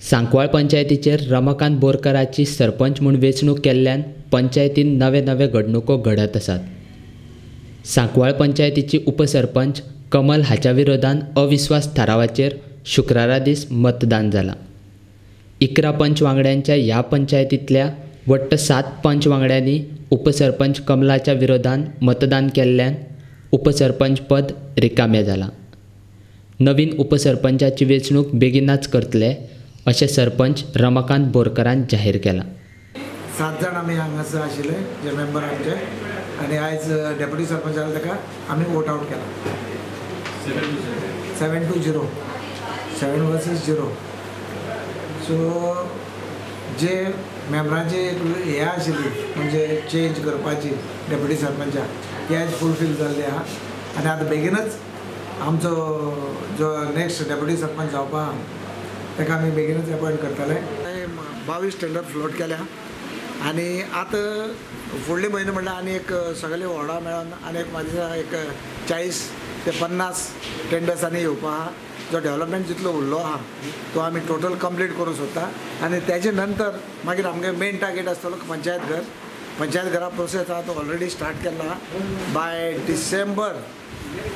सांकवाळ पंचायतीचेर रमाकांत बोरकराची सरपंच म्हूण वेंचणूक केल्ल्यान पंचायतीन नवे नवे घडणुको घडत आसात. सांकवाळ पंचायतीची उपसरपंच कमल हाच्या विरोधान अविस्वास थारावाचेर शुक्रारा दीस मतदान जालां. 11 पंच वांगड्यांच्या ह्या पंचायतींतल्या वट्ट 7 पंच वांगड्यांनी उपसरपंच कमलाच्या विरोधान मतदान केल्ल्यान उपसरपंच पद रिकामें जालां. नवीन उपसरपंचाची वेंचणूक बेगिनाच करतले अशें सरपंच रमाकांत बोरकरान जाहीर केलां. 7 जाण आमी हांगासर आशिल्ले जे मेंबर आमचे आनी आयज डेप्युटी सरपंच जाले ताका आमी वोट आवट केला 7-0 7 वर्सीस 0. सो जे मेंबरांची एक हें आशिल्ली म्हणजे चेंज करपाची डेप्युटी सरपंचाक ती आयज फुलफील जाल्ली आहा आनी आतां बेगीनच आमचो जो नेक्स्ट डेप्युटी सरपंच जावपा आहा ताका आमी बेगीनच एपॉयंट करतले. 22 टेंडर फ्लोट केल्या आनी आतां फुडले म्हयने म्हणल्यार आनी एक सगळे वॉर्डां मेळोन आनी एक म्हाज्या एक 40 ते 50 टेंडर्स आनी येवपा आहा. जो डेवलपमेंट जितलो उरलो आहा तो आमी टोटल कंप्लीट करूंक सोदता आनी तेजे नंतर मागीर आमगे मेन टार्गेट आसतलो पंचायत घर. पंचायत घरा प्रोसेस आहा तो ऑलरेडी स्टार्ट केल्लो आहा. By December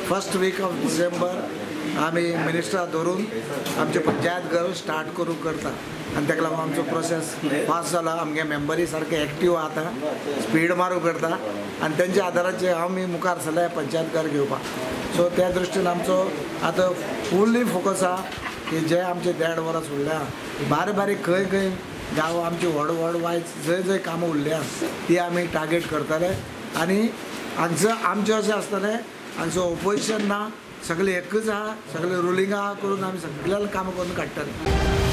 first week of December आमी मिनिस्टरा धरून आमचें पंचायत घर स्टार्ट करूंक करता आनी ताका लागून आमचो प्रोसेस फास्ट जाला. आमगे मेंबरी सारके एक्टीव आहा आतां स्पीड मारूंक करता आनी तेंच्या आदाराचेर आमी मुखार सरल्या पंचायत घर घेवपाक. सो त्या दृश्टीन आमचो आतां फुल्ली फोकस आहा की जे आमचे 1.5 वरां उरल्या बारीक बारीक खंय खंय गांव आमची व्हड व्हड वायज जंय जंय कामां उरल्या ती आमी टार्गेट करतले आनी हांगसर आमचें अशें आसतलें हांगसर ओपोजिशन ना, सगळे एकच आहा, सगळे रुलिंग आहा करून आमी सगळ्यांक कामां करून काडटले.